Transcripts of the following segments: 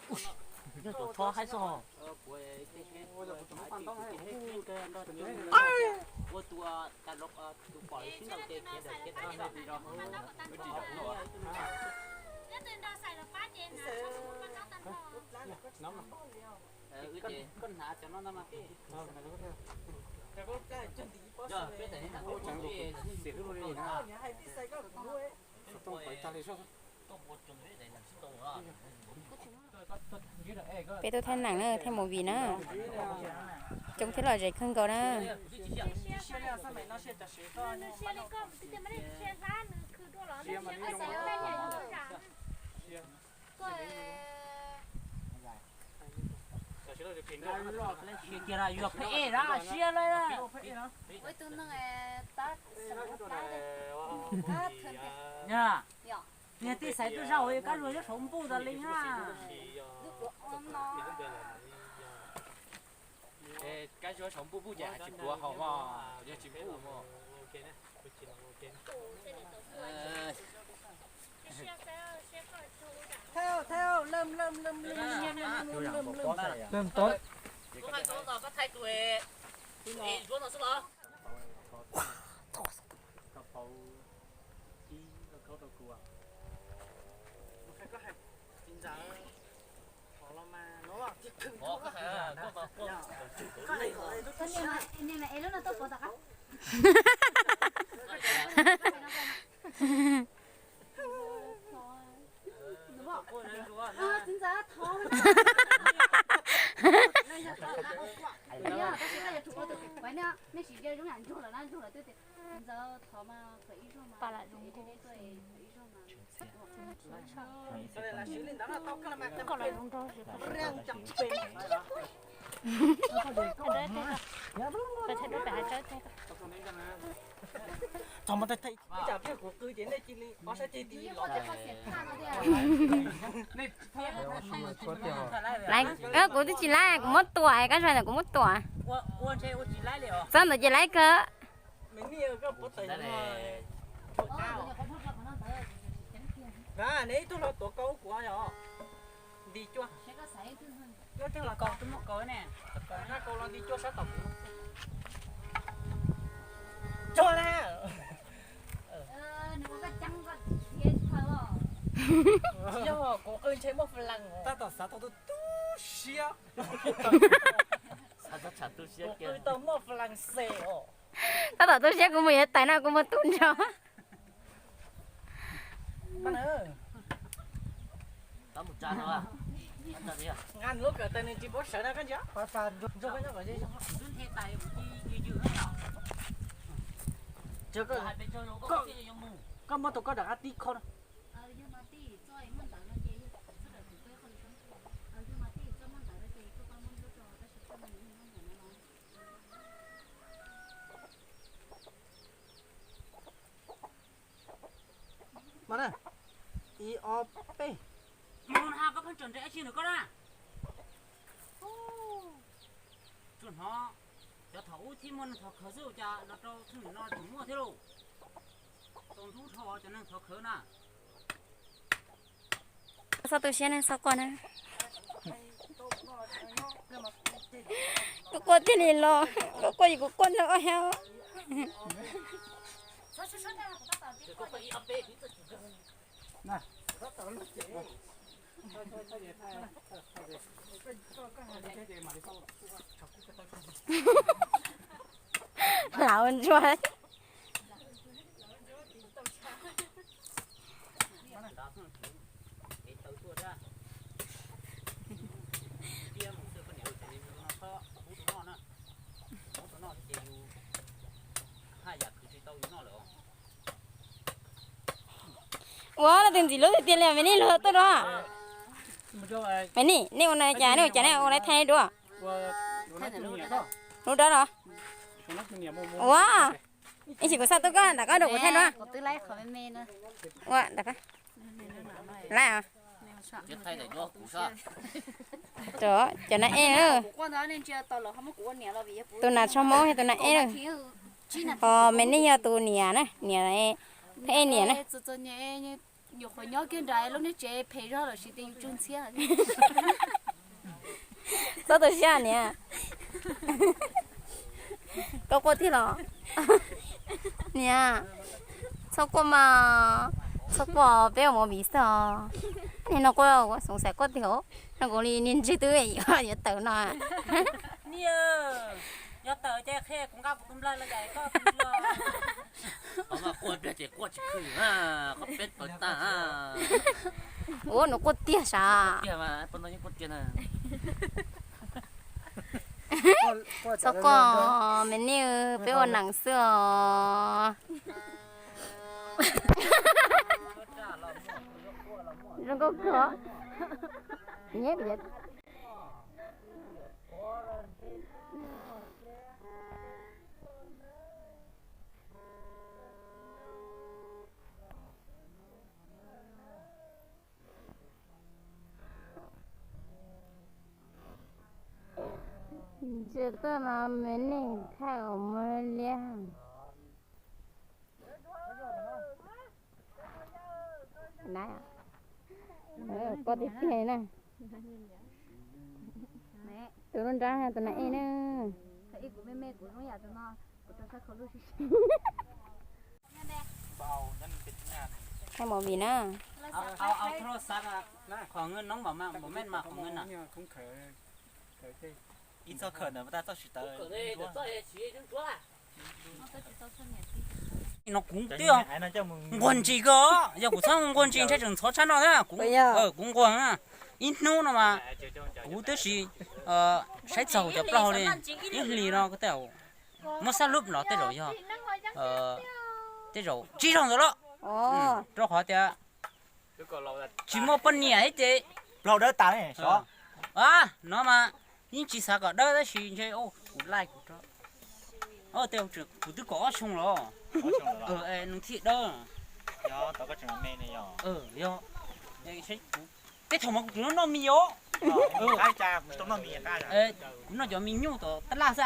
Yog tus tsho haib xwb. Peb tuaj thaij neem na, thaij movie na. Coob thiab lom zem kawg nkaus na. Tias yuav pheej ej rau siab lawm. Niag tij xaiv tuaj zaj uas kab zuag nyob saum npuj tas li na. Kab zuag saum npuj npuj ces tsis pluav hau mog, yog tsis npuj mog. Laiv, kuv twb tsis laiv, kuv muab tuam, kab zuag ntawm kuv muab tuam. Txhob ntawd ces laiv kawg. Tab tom xav tau tu siab. Kuv qw tau muaj flanxes os. Tab tom tu siab kuv mus yuav tais no kuv mus tu nrho. Nqa nws lub kawm tais nws tsis paub sawv na koj ntsia. Koj muab tus koj rov qab tib kho na. Mas na, ib ob peb. Mus ha koj pheej tsom nreg ab tsi nws koj na. Tsuas hnov cov thaum ub thiaj muaj neeg thov khawv xwb, cas los rau txheej nim no tseem muaj thiab lauj. Txaus ntxub dhau cov neeg thov khawv na. Txhob tu siab na, txhob quaj na. Koj quaj thiaj li los, koj quaj ces kuv quaj ntau ob hab. Lam ua ntsuag. Ua, leej twg ntxim hlub tiag tiag li, Me Nis luag tuaj no. Me Nis, nej ua no cas, nej ua cas nej ua laiv thaij dua? Hnub dawb los? Ua, ib chim kuv xa tuaj koj nram koj dua kuv thaij dua. Ua, laiv os. Cov nas ej, tus nas tsho mob yog tus nas ej. Ho Me Nis yog tus niam na, niam, pheej ej niam na. Nyuam qhuav nyob kiag nram lub niag tsev phem zog lawm siv tes yus tsug ntxhiab. Txhob tu siab niam. Koj quaj tiag los? Niam, txhob quaj mas, txhob quaj, peb ua movie xwb os. Nim no quaj xoom xaim quaj tiag os. No kuv li niag ntseg twb yuav tawm no. Yog tawm ces qhia kuv nqa kuv tus nplawg los yam koj tus nplawg. Qhov mas quaj pliag ces quaj tsis khwm, qhov peb tawv tag. Ua nws quaj tiag sav. Txhob quaj me niam, peb ua neej xwb os. Zoo nkauj kawg. Ntshe tuaj no me neeg thaij os muaj liab. Koj tiag tiag na. Tus lub nrab tus na ej na. Thaij movie na. Qhov nws noo npaum mas npaum meej mas qhov nws na. Ib txoj khaws ntawd tag txoj tsis tawv. No kuv twb nquag ntsis kawg, yog kuv txhob nquag ntsis ntshe tseem ntxhov tshaj no na. Kuv nquag ib hnub no mas kuv twb tsis saib txaus cov plaub hau li. Ib hlis no tej zaum muab xab lub los tej zaum yog, tej zaum tsib zaug ntawd los. Rau qhov tias tsis muaj poj niam thiab ces plaub dawb tas. No mas yeej tsis xav kom dawb tab sis ntshe kuv laij kuv rau. Tej kuv twb kom ob xyoo los, nws thiaj dawb. Yog, tej thaum mas kuv tseem noj mis os. Kuv noj cov mis nyuj tom tab laj xwb.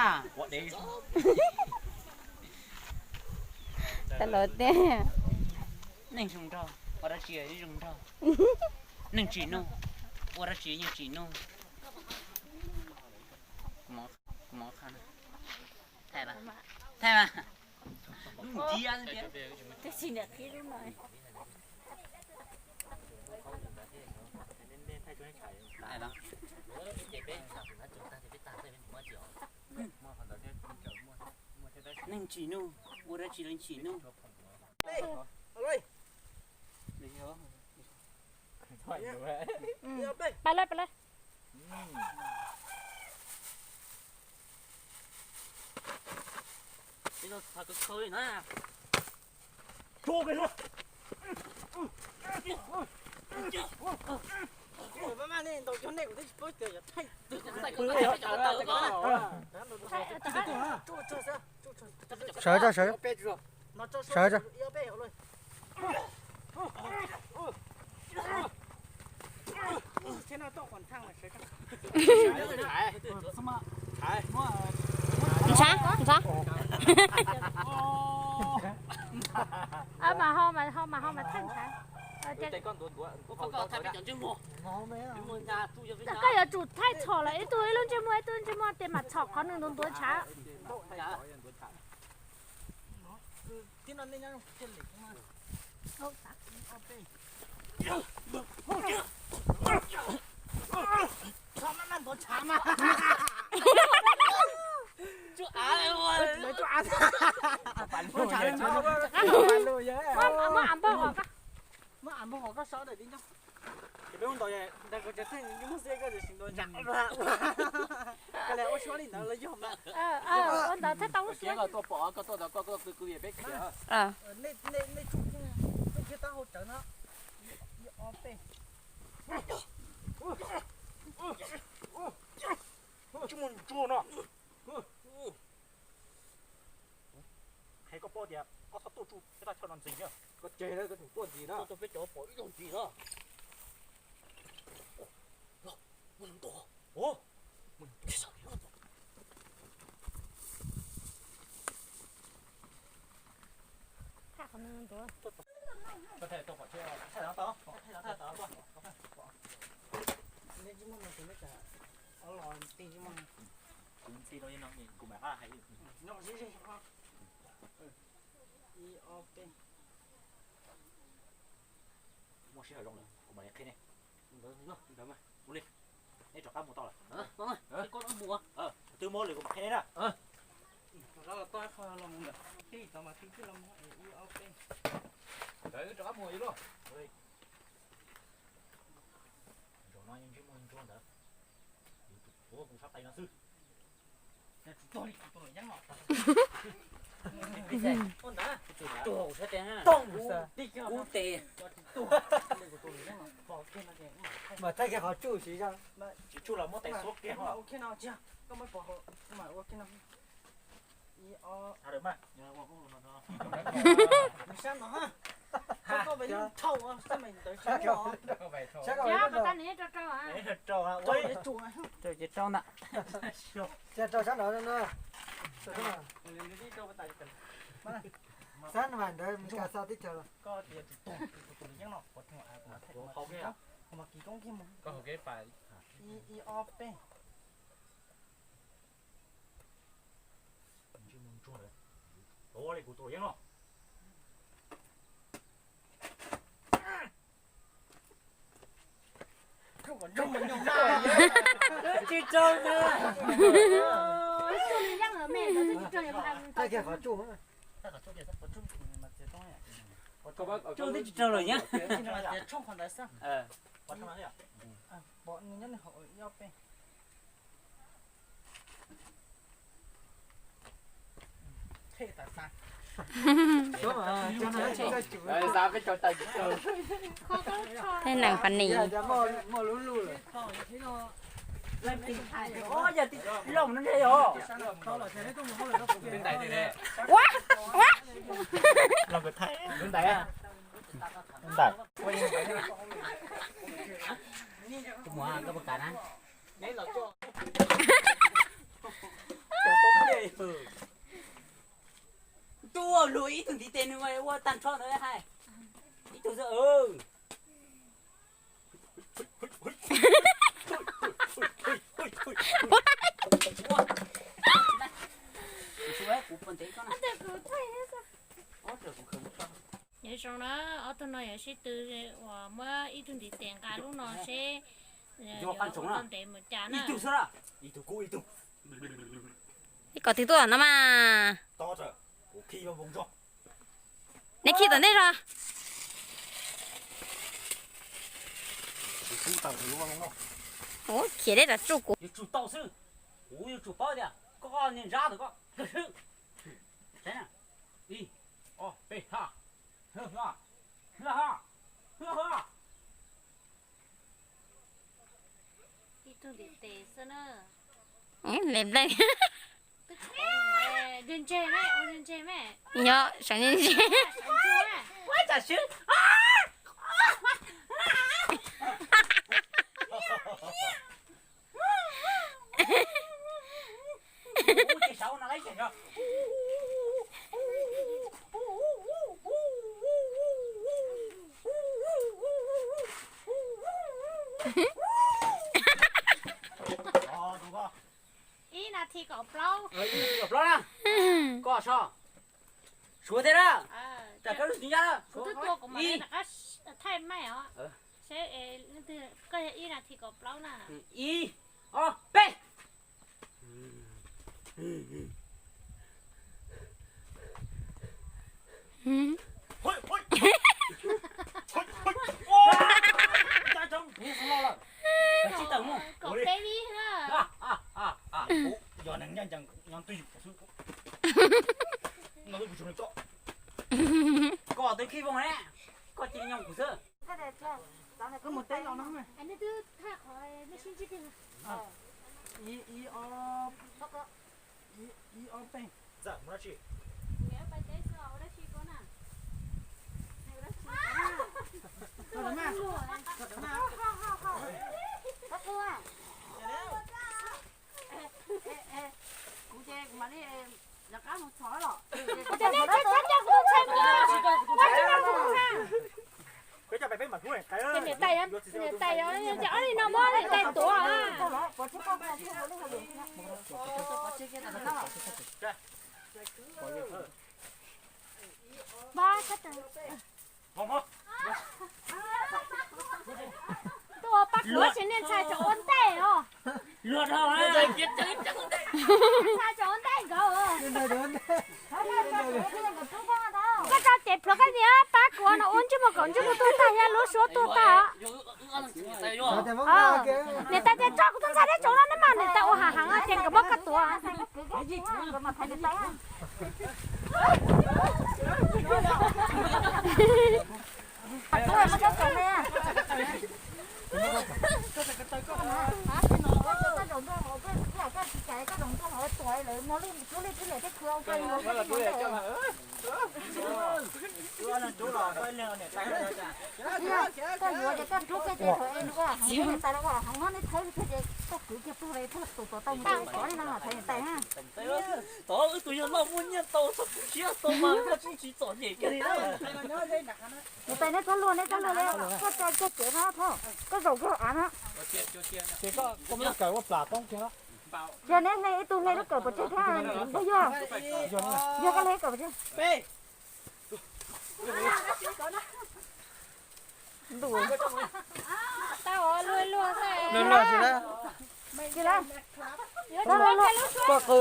Tab lov tiag. Neeg zoo nraug, ua dab tsi zoo nraug. Neeg tsim nuj, ua dab tsi yeej tsim nuj. Kuv mov qha, thaij mas, thaij mas. Lub ntiav tias. Neeg tsim nuj, ua dab tsi los tsim nuj. Pab lawm, pab lawm. Sawv tso, sawv. Sawv tso. Ntshav, ntshav. Mas ho mas ho mas ho mas thaj ntshav. Koj yuav tsum thaij txhom lawm ib tug ib lub ntsej muag ib tug ntsej muag tias mam txhom qhov nws ntuav ntuav ntshav. Muab av npog qhov koj. Muab av npog qhov koj sov daim di ncoj. Ces peb ua ntaus, ntawd koj tsev theej ncoj xwb koj tseem ntaus ntshav. Koj li ua suab li ntawd los yog mas. Ua ntawd thiaj tau lub suab. Koj tuaj pom koj tuaj ntawd koj tuaj pw kwv yees peb khiav. Nej tsuj kiag taub hau tsawv no. Ib ob peb. Tsis muaj ntsuag no. Hais koj paub tias koj txhob tuaj tsuj peb thaj chaw no ntxiv na. Koj tseg na, koj tseem tuaj ntxiv na. Tuaj peb cov pom ib zaug ntxiv na. Kuv nti rau no kuv mam qab hais. Ib ob peb. Muaj sij hawm zoo lawm kuv mam li qhia nej. Ua li, neb rov qab mus tau lawm. Twb muaj lwm kuv mam qhia nej na. Zaum no ntsej muag ntsuag ntawd. Tus tuav kuv sab tais no xwb. Tus tuav li kuv tus luam yeeb no. Tus tuav kuv sab tais na. Kuv tes. Mas thaij kiag qhov tsuj siv zog. Tsis tsuj los muab tais xuab kiag os. Ua kiag no, koj muab pov hauv, ua kiag no. Ib ob. Sab no ha. Koj, koj vais lub thauj, sab me ntawd sab no. Sab ko vais lub thauj. Rau ces rau ntawd. Rau sab no no. Sab no mas ntawd Meskas xa teb chaws los. Koj hauv kev pas. Ib ob peb. Ntsej muag ntsuag ntawd. Tuav li kuv tus luam yeeb no. Tsis raug na. Tsuj li yeeb lawm me, tsuj tsis raug li yeeb. Tsuj twb tsis raug lawm yeeb. Tej neeg funny. Ua, ua. Tus muam, koj puas kam na? Tub, luag ib tug ntiv tes nws ua tag nrho ntawd hais. Ib tug xwb. Nyob zoo na, ob tug no yuav sib tw uas muab ib tug ntiv tes nqa lub no seb yuav ua tau ntev mus cas na. Ib kom twg tuaj no mas. Neb khi tom ntej zog. Ua khiav deb rov tsuj kuv. Yuav tsum tau xwb. Kuv yuav tsum paub tias koj niag nrab ntawd koj kawg xwb. Ib, ob, peb, ha. Ib tug ntiv tes xwb na. Le nplej. Ntse ntse, ua ntse ntse me. Nyob seev ntse ntse. Ib nas this kaum plaub. Ib nas this kaum plaub na. Koj so. Suav thiab na. Tam koj lub txiv nyab na. Kuv twb tua kuv mam li rov qab thaij maij os. Seb leej twg, koj yog ib nas this kaum plaub na. Ib, ob, peb. Kaum peb vib na. Yog neeg nyob ncees nyob twj ywm xwb. No twb kuv tsis tso. Koj twb khib voos ne, koj cia li nyob kuv xwb. Koj mus teb los no. Nej twb thaij qhov nej sib ntsib kiag. Ib, ib, ob, ib, ob peb. Kuv ces kuv mam li rov qab mus txhom los. Niam tais, niam tais, ob li no muab niam tais tuav. Tuaj pab kuv tsis niaj ntshai tsoom ua ntej os. Ntshai tsoom ua ntej nkawd. Koj tso cev plhuav koj niam pab kuv no ua ntsej muag kaum ntsej muag tuag tag, yog lub suab tuag tag. Niam tais tias tso kuv tus ntxhais thiab tsoom no ne mas niam tais ua hav heev ces nkawd muab koj tuav. Koj yuav ces koj rub kiag ces thaum es nws ua heev, nws ua heev no nej thawb kiag ces koj kwv kiag pug li thiaj tus tuav tau mus ces xyov li no los thaiv niam tais na. Tod wb tus yawg loj muaj nyiaj tau txog kuv siab tau mas koj tsis txom nyem kiag li na. Niam tais neb txhob luag, neb txhob luag li, koj tso kiag cev no, koj zaum kiag av no. Ces koj muab lub kawm ua plam toob kiag. Yog neb hle ib tug hle lub kawm pov tseg thiab, yog, yog koj hle ib kawm pov tseg. Luag luag tsis lawm. Tsis lawm. Koj qw.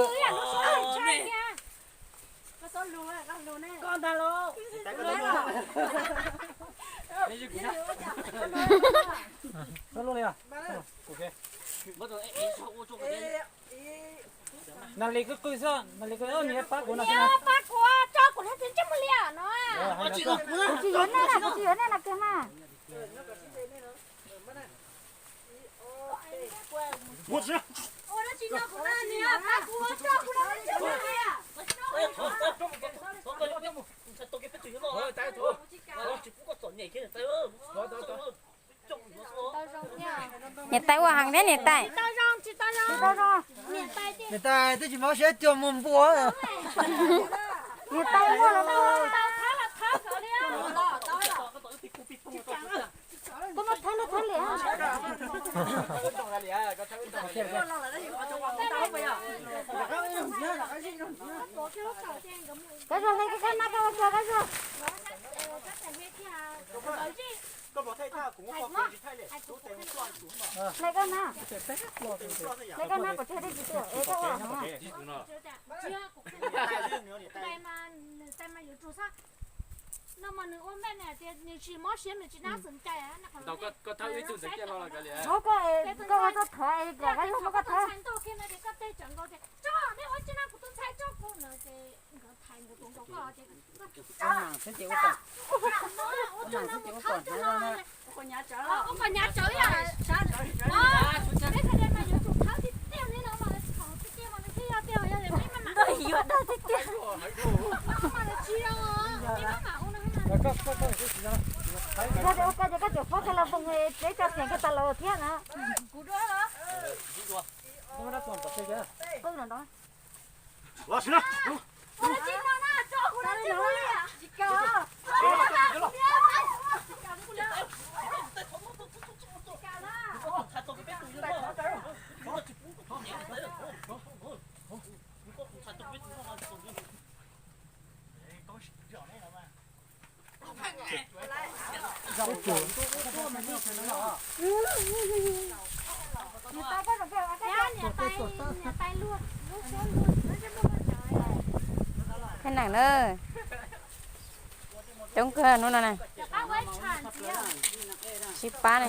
Txhob luag li os. Nag li koj qw xwb, nag li koj niam pab kuv no. Niam pab kuv tso kuv hle tsis ntsej muag li no. Kuv tsis yuav nej na, kuv tsis yuav nej na kiag mas. Niam tais ua heev thiab niam tais. Niam tais twb tsis mob siab cuag muag npua. Niam tais ua los tau thab los thab li. Koj muab thab los thab li. Koj zog hle koj kab nab koj ua kiag koj zog. Hle koj nab. Hle koj nab pov tseg dej tsis tiaj es koj ua heev. Ntawd koj, koj ua txoj thov es kom koj yog muab koj thov. Ua kom nyav tsawv yom. Peb sawv daws mas yuav tsum thawb tiag tiag li no mas thaum tiag tiag mas nws thiaj yog tiag, yog tias peb maj mam yuav dag tiag tiag. No mas nws tsis zoo, peb maj mam ua no. Yog tias ua koj ces koj tseem fob kiag los foos, peb tso xeem kiag tas los thiab na. Kuv dua los. Qwj no ntawd. Niam tais, niam tais luag lub suab luag. Kheej neem na. Coob kawg hnub no na. Sib pab ne.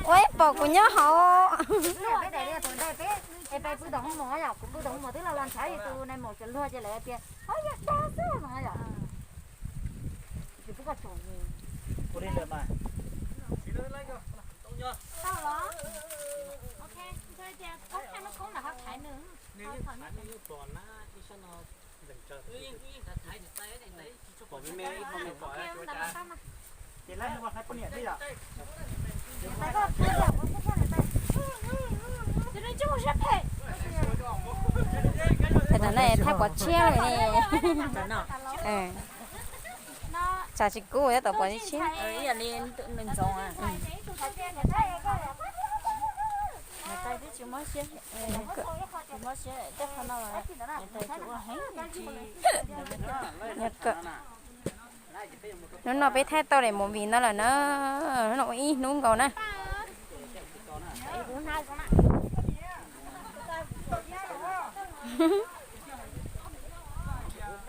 Ua ib pom kuv nyob hauv. Peb pw tom hoo mos yom, kuv pw tom hoo mos twb los los ntshav tus nais maum tseem luag ces lawv tias ho yog dag xwb no yom. Tsis pub koj tsom. Ua li lawm mas. Tau los. Ok, ntshe tias koob thaij lub koob ntawm ho thaiv nws. Ces lawv ua hais poj niam thiab yom. Thaj pom tshiab li ne. Tshav tsis kub tab tom pom tshiab. Hnub no peb thaij tau daim movie no lawm na. Hnub no ua ib hnub nkaus na.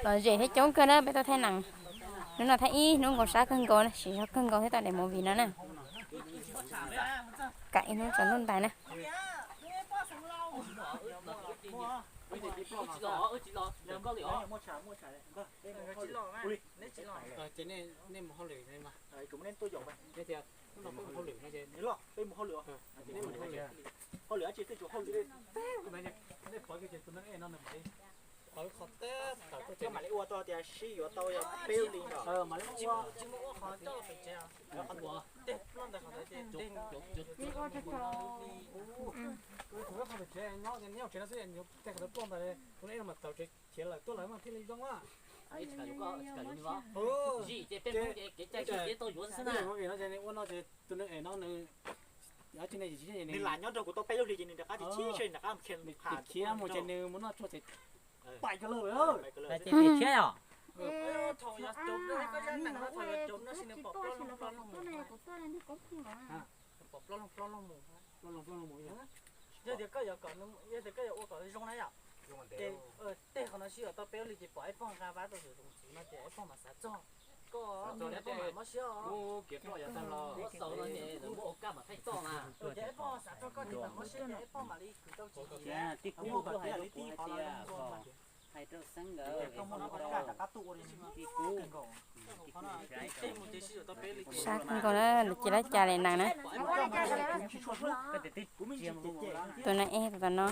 Lom zem thiab coob kawg na peb tuaj thaij nees. Hnub no thaij ib hnub nkaus sab kawg nkaus na, siv zog kawg nkaus thiab tau daim movie no na. Kam ib hnub tsaus ntuj ntais na. Mam li ua tau tias sib yuav tau yog peb lub li no. Tus no mas tawm khiav lawm tuaj lawm mas thiaj li zoo a. Ua no ces tus nws es no nws, nws lam nyob nrog kuv tau peb lub hlis ces nws rov qab khiav mus ces nws mus noj tshuaj ces pais ko lawm. Khiav os. Yog tias koj yuav kom, yog tias koj yuav ua kom zoo na yom, ces tej qhov no sib yuav tau peb lub hlis ces pom ib pog nqa vab rau yus tus txiv no ces ib pog mas xav txog koj, ib pog mam mob siab os. Ces ib pog xav txog koj ces mam mob siab ces ib pog mam li khwv tau txiv. Sab kawg nkaus na, ces lawv cas li nees na. Tus no es tus no.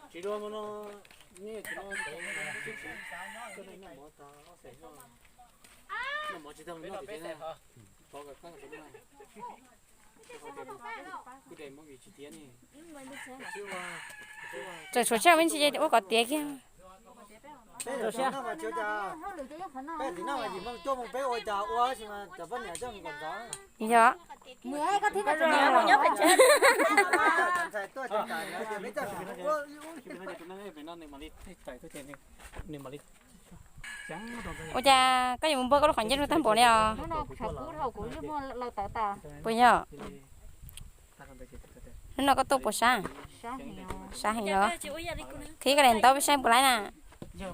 Tsis dua no, noj mov tsis tau noj, thov kom koj kuj de movie tsis tiav ne. Tseem tshuav tshiab me ntsis ua kom tiav kiag. Peb tim no mas yim moos cuaj moos peb ua cas ua sis mas cov poj niam coj mus kom ntxov. Yog. Ua cas koj yuav mus npog koj lub qhov ncauj tag npaum li os? Puas yog? Hnub no koj tuaj puas sab? Sab heev los? Qhib koj daim ntaub peb saib puas laib na. Los.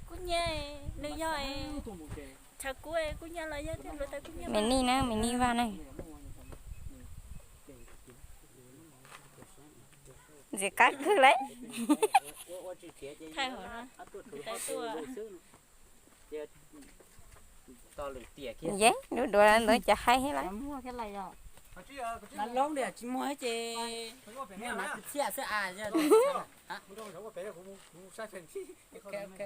Kuv nyiam, nws yog Tshav Kub, kuv nyiam los yog thiab hluav taws kuv nyiam. Me nij na, me nij vaj na. Ntxim qab kawg lawm. Thaij hov na. Ye, lub duav ntawd cas haib thiab lawm. Loob li tsis muag ces muag na, txiaj xwb a. Ok, ok.